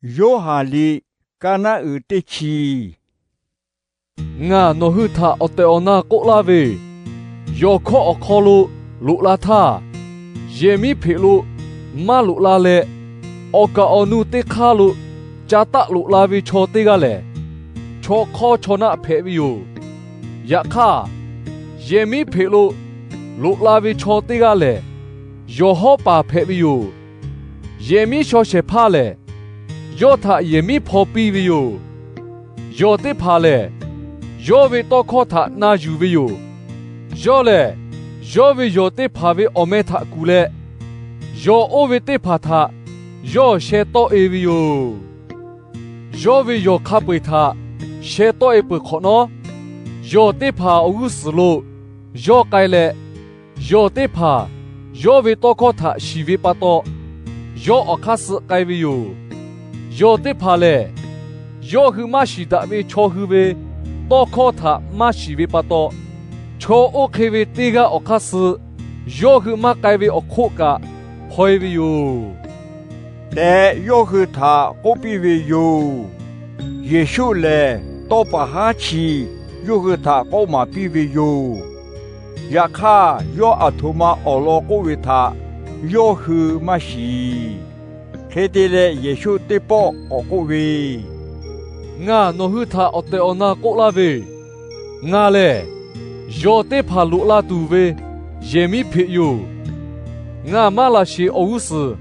Yoˇhanˬ liꞈ kaˇ naˉ uiˍ teˇ chi. Ngaˬ nawˬ hui htaꞈ awˬ tehˬ awˬ na k'oˆ laˇ ve, yawˬ hkawˇ awˬ hk'aw lo loꞈ la htaˇ, yehˬ miˉ hpeꞈ lo maˇ loꞈ la leh, awˬ kaˍ awˬ nu teˇ hk'aˇ lo ca taˆ loꞈ la ve chaw teˇ g'aˇ lehˬ, chaw hk'awˇ chaw naˆ hpehꞈ ve yoˬ. Yaꞈ hk'aˇ, yehˬ miˉ hpeꞈ lo loꞈ la ve chaw teˇ g'aˇ lehˬ, yawˬ hawˉ paˍ hpehꞈ ve yoˬ. Yehˬ miˉ shaw shehˍ hpaˇ lehˬ, yawˇ htaꞈ yehˬ miˉ hpaw piˇ ve yoˬ. Yawˬ teˇ hpaˍ lehˬ, yawˇ ve tawˇ hkawˇ htaꞈ na yuˬ ve yoˬ. Yawˇ lehˬ, yawˇ ve yawˬ teˇ hpaˍ ve awˬ meh htaꞈ kuˬ leh, yawˬ oˇ ve teˇ hpaˍ htaꞈ yawˇ sheh tawˆ-e ve yoˬ. Yawˇ ve yawˬ hk'a peu-eˬ htaꞈ sheh tawˆ-e peuˬ hk'awꞈ nawˉ, yawˬ teˇ hpaˍ awˬ g'uˇ suhˍ lo yawˇ k'ai leh, yawˬ teˇ hpaˍ yawˇ ve tawˇ hkawˇ htaꞈ shiˍ ve pa taw, yawˇ awˬ hk'aˇ suh k'ai ve yoˬ. Yawˬ teˇ hpaˍ lehˬ, yawˇ hui maˇ shiˍ daꞈ ve chaw hui ve tawˇ hkawˇ htaꞈ maˇ shiˍ ve pa taw, chaw oˇ hk'e ve teˇ g'aˇ awˬ hk'aˇ suh yawˇ hui maˇ k'ai ve awˬ hk'oˆ kaꞈ hpaw-e ve yoˬ tehꞈ, yawˇ hui htaꞈ k'oˆ piˇ ve yoˬ. Yeˍsuˆ lehˬ, tawˇ paˍ haˉ chi yawˇ hui htaꞈ k'oˆ maˍ piˇ ve yoˬ. Yaꞈ hk'aˇ, yawˇ aˬ htoꞈ ma awˬ lawn k'oˆ ve htaꞈ yawˇ hui maˇ shiˍ. Hk'e te leh, Yeˍsuˆ teˇ pawˆ k'awꞈ k'oˆ ve, Ngaˬ nawˬ hui htaꞈ awˬ tehˬ awˬ na k'oˆ laˇ ve, ngaˬ lehˬ yawˬ teˇ hpaˍ loꞈ la tuˬ ve yehˬ miˉ hpeꞈ yoˬ. Ngaˬ maˇ laˬ sheˍ awˬ g'uˇ suhˍ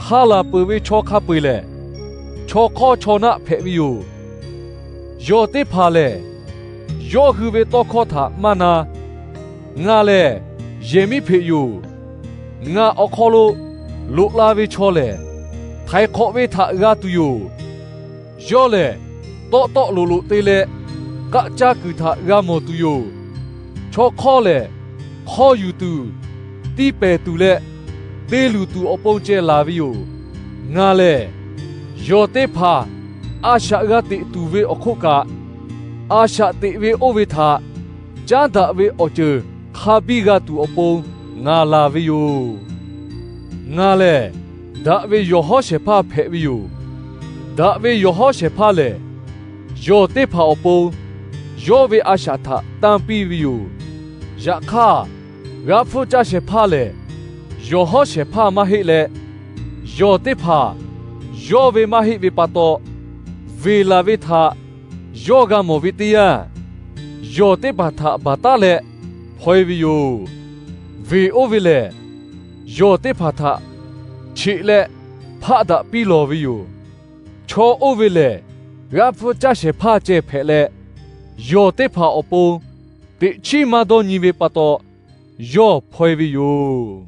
hk'a laˬ peuˬ ve chaw hk'a peu-eˬ lehˬ, chaw hk'awˇ chaw naˆ hpehꞈ ve yoˬ. Yawˬ teˇ hpaˍ lehˬ, yawˇ hui ve tawˇ hkawˇ htaꞈ maˇ na. Ngaˬ lehˬ yehˬ miˉ hpeꞈ yoˬ. Ngaˬ awˬ hk'aw lo loꞈ la ve chaw lehˬ, htaiˍ hk'awꞈ ve htaꞈ g'a tuˬ yoˬ. Yawˇ lehˬ, tawˆ tawˆ loꞈ loꞈ te leh, k'aˆ caˇ kuiˬ htaꞈ g'a mawˬ tuˬ yoˬ. Chaw hk'awˇ lehˬ, hk'awˇ yuˬ tuˬ, tiˇ pehˍ tuˬ leh te luˬ tuˬ awˬ pon ceh laˬ ve yoˬ. Ngaˬ lehˬ, yawˬ teˇ hpaˍ a shaꞈ g'a teꞈ tuˬ ve awˬ hk'oˆ kaꞈ, a shaꞈ teꞈ ve oˇ ve htaꞈ caˉ daꞈ ve awˬ ceuˬ hk'a biˇ g'a tuˬ awˬ pon ngaˬ laˬ ve yoˬ. Ngaˬ lehˬ, daꞈ ve yawˬ hawˉ shehˍ hpaˇ hpehꞈ ve yoˬ. Daꞈ ve yawˬ hawˉ shehˍ hpaˇ lehˬ, yawˬ teˇ hpaˍ awˬ pon yawˇ ve a shaꞈ htaꞈ tanˇ piˇ ve yoˬ. Yaꞈ hk'aˇ, g'aˇ hpfuhˇ caˇ shehˍ hpaˇ lehˬ, yawˬ hawˉ shehˍ hpaˇ maˇ heˆ leh, yawˬ teˇ hpaˍ yawˇ ve maˇ heˆ ve pa taw, veˬ laˬ ve htaꞈ yawˇ g'a mawˬ ve teˇ yanˇ, yawˬ teˇ hpaˍ htaꞈ baˬ taˉ leh hpaw-e ve yoˬ. Veˬ oˇ ve lehˬ, yawˬ teˇ hpaˍ htaꞈ cheꞈ leh hpaˆ daꞈ piˇ lawˬ ve yoˬ. Chaw oˇ ve lehˬ, g'aˇ hpfuhˇ caˇ shehˍ hpaˇ ceh hpehꞈ leh, yawˬ teˇ hpaˍ awˬ pon teꞈ chiˉ maˇ dawˇ nyi ve pa taw, yawˇ hpaw-e ve yoˬ.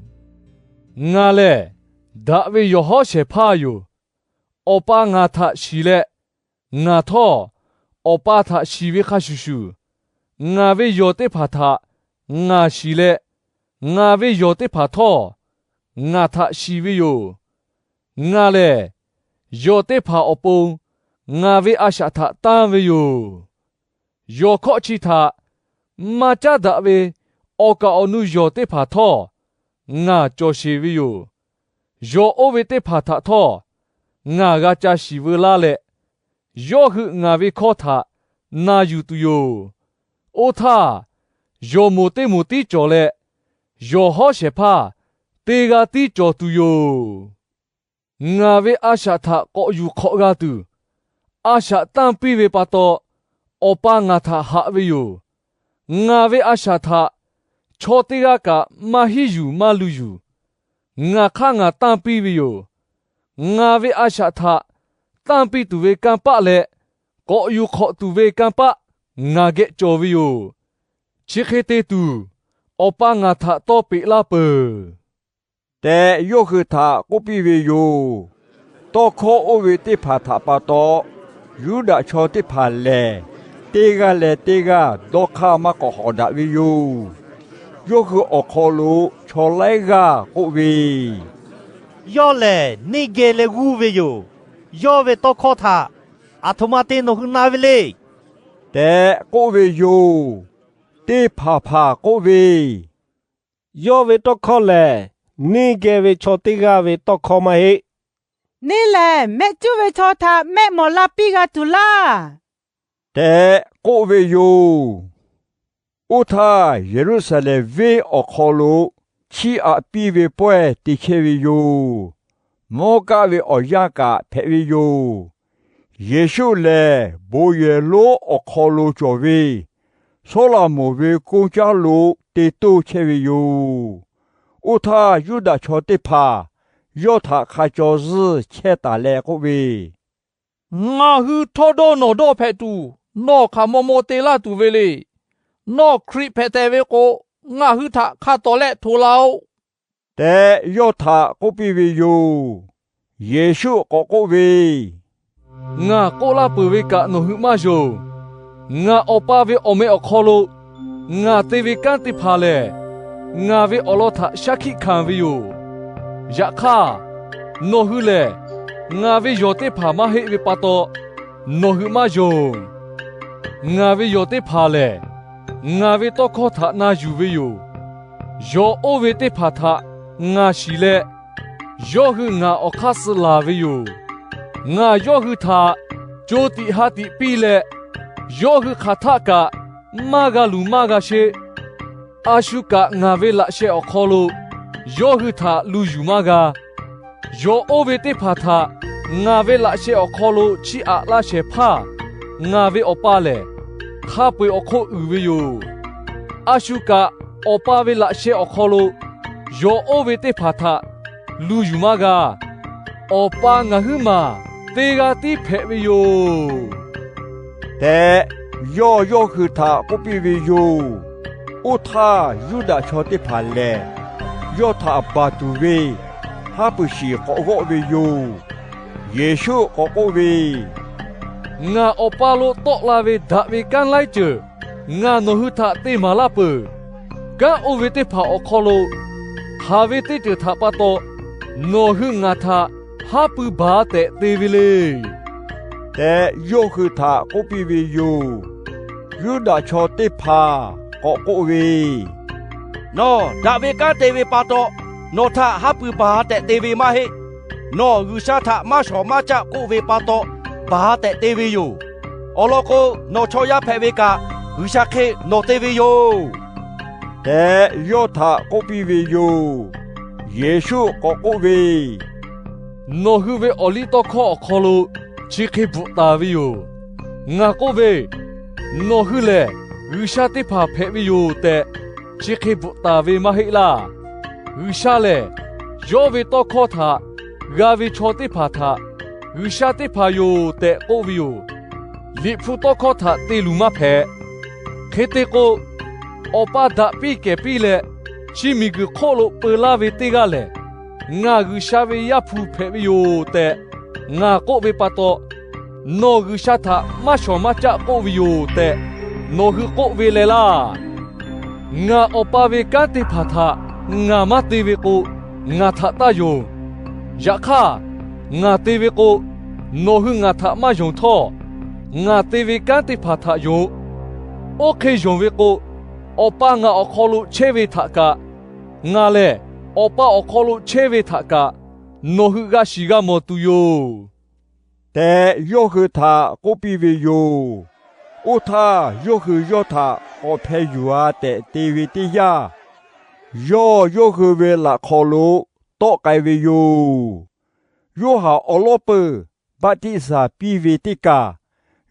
Ngaˬ lehˬ, daꞈ ve yawˬ hawˉ shehˍ hpaˇ yoˬ. Awˬ pa ngaˬ htaꞈ shiˍ leh, ngaˬ htawˇ Awˬ pa htaꞈ shiˍ ve hk'a shuˍ shuˍ, ngaˬ ve yawˬ teˇ hpaˍ htaꞈ ngaˬ shiˍ leh, ngaˬ ve yawˬ teˇ hpaˍ htawˇ ngaˬ htaꞈ shiˍ ve yoˬ. Ngaˬ lehˬ, yawˬ teˇ hpaˍ awˬ pon ngaˬ ve a shaꞈ htaꞈ tanˇ ve yoˬ. Yawˬ hkawˇ chi htaꞈ maˇ caˉ daꞈ ve awˬ kaˍ awˬ nu yawˬ teˇ hpaˍ htawˇ ngaˬ cawˬ sheˍ ve yoˬ. Yawˬ oˇ ve teˇ hpaˍ htaꞈ htawˇ ngaˬ g'a ca shiˍ veu laˇ leh, yawˇ hui ngaˬ ve hkawˇ htaꞈ na yuˬ tuˬ yoˬ. Oˇ htaˇ, yawˬ moˍ teˇ moˍ tiˉ cawˬ leh, yawˬ hawˉ shehˍ hpaˇ teˇ g'aˇ tiˉ cawˬ tuˬ yoˬ. Ngaˬ ve a shaꞈ htaꞈ k'awꞈ yuˬ hk'awꞈ g'a tuˬ, a shaꞈ tanˇ piˇ ve pa taw, Awˬ pa ngaˬ htaꞈ haꞈ ve yoˬ. Ngaˬ ve a shaꞈ htaꞈ chaw teˇ g'aˇ kaꞈ maˇ hiˉ yuˬ maˇ luˬ yuˬ. Ngaˬ hk'aˇ ngaˬ tanˇ piˇ ve yoˬ. Ngaˬ ve a shaꞈ htaꞈ tanˇ piˇ tuˬ ve kanˇ paˆ leh k'awꞈ yuˬ hk'awꞈ tuˬ ve kanˇ paˆ ngaˬ geh cawˬ ve yoˬ. Chi hk'e te tuˬ, Awˬ pa ngaˬ htaꞈ tawˇ peꞈ laˇ peuˬ tehꞈ, yawˇ hui htaꞈ k'oˆ piˇ ve yoˬ. Tawˇ hkawˇ oˇ ve teˇ hpaˍ htaꞈ pa taw, Yuˇdaꞈ chaw teˇ hpaˍ lehˬ, teˇ g'aˇ leh teˇ g'aˇ dawˇ hk'aˇ maˇ k'awꞈ hawˍ daꞈ ve yoˬ. Yawˇ hui awˬ hk'aw lo chaw laiˉ g'aˇ k'oˆ ve, Yawˇ lehˬ neˇ geh leh g'uˇ ve yoˬ. Yawˇ ve tawˇ hkawˇ htaꞈ aˬ htoꞈ ma te nawˬ hui na ve le tehꞈ k'oˆ ve yoˬ. Teˇ hpaˍ hpaˍ k'oˆ ve, Yawˇ ve tawˇ hkawˇ lehˬ, neˇ geh ve chaw teˇ g'aˇ ve tawˇ hkawˇ maˇ heˆ. Neˇ lehˬ mehˆ cuˉ ve chaw htaꞈ mehˆ mawˬ la piˇ g'a tuˬ laˇ tehꞈ k'oˆ ve yoˬ. Oˇ htaˇ, Yeˍruˆsaˍlehnˍ venˇ awˬ hk'aw lo chiˇ aꞈ piˇ ve pawehˇ te chehˇ ve yoˬ. Mvuhˇ kaˆ ve awˬ yanˇ kaꞈ hpehꞈ ve yoˬ. Yeˍsuˆ lehˬ, bon yehˬ lonˉ awˬ hk'aw lo cawˬ ve Sawˉlaꞈmonˍ ve konˇ caˉ lo te toˇ chehˇ ve yoˬ. Oˇ htaˇ, Yuˇdaꞈ chaw teˇ hpaˍ yawˇ htaꞈ hk'a caw zuhˇ chehˇ taˍ leh k'oˆ ve, Ngaˬ hui htawˇ dawˇ nawˬ dawˇ hpehꞈ tuˬ, nawˬ hk'aˬ maw maw te laˇ tuˬ ve le. Nawˬ Hkriꞈ hpehꞈ tehꞈ ve k'o, ngaˬ hui htaꞈ hk'a tawˍ leh hto la-oˆ tehꞈ, yawˇ htaꞈ k'oˆ piˇ ve yoˬ. Yeˍsuˆ k'awꞈ k'oˆ ve, Ngaˬ k'oˆ laˇ peuˬ ve kaꞈ nawˬ hui maˇ yonˍ. Ngaˬ Awˬ pa ve awˬ meh awˬ hk'aw lo ngaˬ te ve kanˉ teˇ hpaˍ lehˬ, ngaˬ ve awˬ lawn htaꞈ shaˉ hkiˆ hkanˍ ve yoˬ. Yaꞈ hk'aˇ, nawˬ hui lehˬ ngaˬ ve yawˬ teˇ hpaˍ maˇ heˆ ve pa taw, nawˬ hui maˇ yonˍ. Ngaˬ ve yawˬ teˇ hpaˍ lehˬ, ngaˬ ve tawˇ hkawˇ htaꞈ na yuˬ ve yoˬ. Yawˬ oˇ ve teˇ hpaˍ htaꞈ ngaˬ shiˍ leh, yawˇ hui ngaˬ awˬ hk'aˇ suh laˬ ve yoˬ. Ngaˬ yawˇ hui htaꞈ co tiꞈ ha tiꞈ piˇ leh, yawˇ hui hk'aˬ htaˆ kaꞈ maˇ g'a luˬ maˇ g'a sheˆ. A shu kaꞈ ngaˬ ve laꞈ sheh awˬ hk'aw lo yawˇ hui htaꞈ lu yuˬ maˇ g'a. Yawˬ oˇ ve teˇ hpaˍ htaꞈ ngaˬ ve laꞈ sheh awˬ hk'aw lo chiˇ aꞈ laˇ shehˍ hpaˇ ngaˬ ve Awˬ pa lehˬ, hk'a peu-eˬ awˬ hk'oˆ uiˍ ve yoˬ. A shu kaꞈ Awˬ pa ve laꞈ sheh awˬ hk'aw lo yawˬ oˇ ve teˇ hpaˍ htaꞈ lu yuˬ maˇ g'a. Awˬ pa ngaˬ huiˉ maˬ teˇ g'aˇ tiˉ hpehꞈ ve yoˬ tehꞈ, yawˇ yawˇ hui htaꞈ k'oˆ piˇ ve yoˬ. Oˇ htaˇ, Yuˇdaꞈ chaw teˇ hpaˍ lehˬ, yawˇ htaꞈ baˬ tuˬ ve haˉ pui shiˍ k'awꞈ g'awˆ ve yoˬ. Yeˍsuˆ k'awꞈ k'oˆ ve, Ngaˬ Awˬ pa lo tawˆ la ve daꞈ ve kanˉ laiˉ ceuˬ ngaˬ nawˬ hui htaꞈ te maˍ laˇ peuˬ. Kanˉ oˇ ve teˇ hpaˍ awˬ hk'aw lo hk'aˬ ve teˇ ceuˬ htaꞈ pa taw nawˬ hui ngaˬ htaꞈ haˉ pui baˬ tehꞈ te ve le tehꞈ, yawˇ hui htaꞈ k'oˆ piˇ ve yoˬ. Yuˇdaꞈ chaw teˇ hpaˍ k'awꞈ k'oˆ ve, Nawˬ daꞈ ve kanˉ te ve pa taw, nawˬ htaꞈ haˉ pui baˬ tehꞈ te ve maˇ heˆ. Nawˬ G'uiˬsha htaꞈ maˇ shawˍ maˇ caˆ k'oˆ ve pa taw, baˬ tehꞈ te ve yoˬ. Awˬ lawn k'o, nawˬ chaw yaˇ hpehꞈ ve kaꞈ, G'uiˬsha hk'e nawˬ te ve yoˬ tehꞈ, yawˇ htaꞈ k'oˆ piˇ ve yoˬ. Yeˍsuˆ k'awꞈ k'oˆ ve, Nawˬ hui ve awˬliˇtawˇhkawˇ awˬ hk'aw lo chi hk'e bvuhꞈ taˍ ve yoˬ. Ngaˬ k'oˆ ve, Nawˬ hui lehˬ G'uiˬsha teˇ hpaˍ hpehꞈ ve yoˬ tehꞈ, chi hk'e bvuhꞈ taˍ ve maˇ heˆ laˇ. G'uiˬsha lehˬ, yawˇ ve tawˇ hkawˇ htaꞈ g'a ve chaw teˇ hpaˍ htaꞈ G'uiˬsha teˇ hpaˍ yoˬ tehꞈ k'oˆ ve yoˬ. Liꞈ hpu tawˇ hkawˇ htaꞈ te luˬ maˇ hpehꞈ. Hk'e te k'o, Awˬ pa daꞈ piˇ kehˬ piˇ leh, chi miˬguiˬ hk'oˆ lo peu laˇ ve teˇ g'aˇ lehˬ, ngaˬ G'uiˬsha ve Yaˇ hpu hpehꞈ ve yoˬ tehꞈ ngaˬ k'oˆ ve pa taw, nawˬ G'uiˬsha htaꞈ maˇ shawˍ maˇ caˆ k'oˆ ve yoˬ tehꞈ nawˬ hui k'oˆ ve leh laˇ. Ngaˬ Awˬ pa ve kanˉ teˇ hpaˍ htaꞈ ngaˬ maˇ te ve k'o, ngaˬ htaꞈ taˇ yonˍ. Yaꞈ hk'aˇ, ngaˬ te ve k'o, nawˬ hui ngaˬ htaꞈ maˇ yonˍ htawˇ, ngaˬ te ve kanˉ teˇ hpaˍ htaꞈ yonˍ. Oˇ hk'e yonˍ ve k'o, Awˬ pa ngaˬ awˬ hk'aw lo chehˇ ve htaꞈ kaꞈ, ngaˬ lehˬ Awˬ pa awˬ hk'aw lo chehˇ ve htaꞈ kaꞈ, nawˬ hui g'a shiˍ g'a mawˬ tuˬ yoˬ tehꞈ, yawˇ hui htaꞈ k'oˆ piˇ ve yoˬ. Oˇ htaˇ, yawˇ hui yawˇ htaꞈ k'awꞈ hpeh yuˬ-a tehꞈ te ve teˇ yanˇ, yawˇ yawˇ hui ve laꞈ hk'aw lo tawˆ k'ai ve yoˬ. Yoˇhanˬ awˬ lawˉ peuˬ baˆtiˆsaˬ piˇ ve teˇ kaˬ,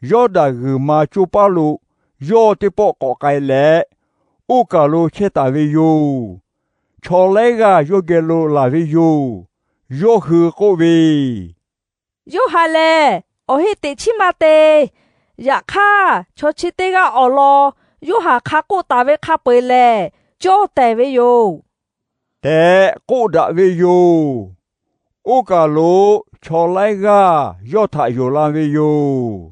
Yawˇdanˍ g'uiˬ ma coˇ paˉ lo yawˇ teˇ pawˆ k'awꞈ k'ai leh, oˇ kaˬ lo chehˇ taˍ ve yoˬ. Chaw laiˉ g'aˇ yawˇ geh lo laˬ ve yoˬ. Yawˇ hui k'oˆ ve, Yoˇhanˬ lehˬ awˬ heˆ teꞈ chiˉ maˇ te. Yaꞈ hk'aˇ, chaw chi teˇ g'aˇ awˬ lawn Yoˇhanˬ hk'a k'oˆ taˍ ve hk'a peu-eˬ lehˬ cawˇ tehˬ ve yoˬ tehꞈ k'oˆ daꞈ ve yoˬ. Oˇ kaˬ lo chaw laiˉ g'aˇ yawˇ htaꞈ yonˍ la ve yoˬ.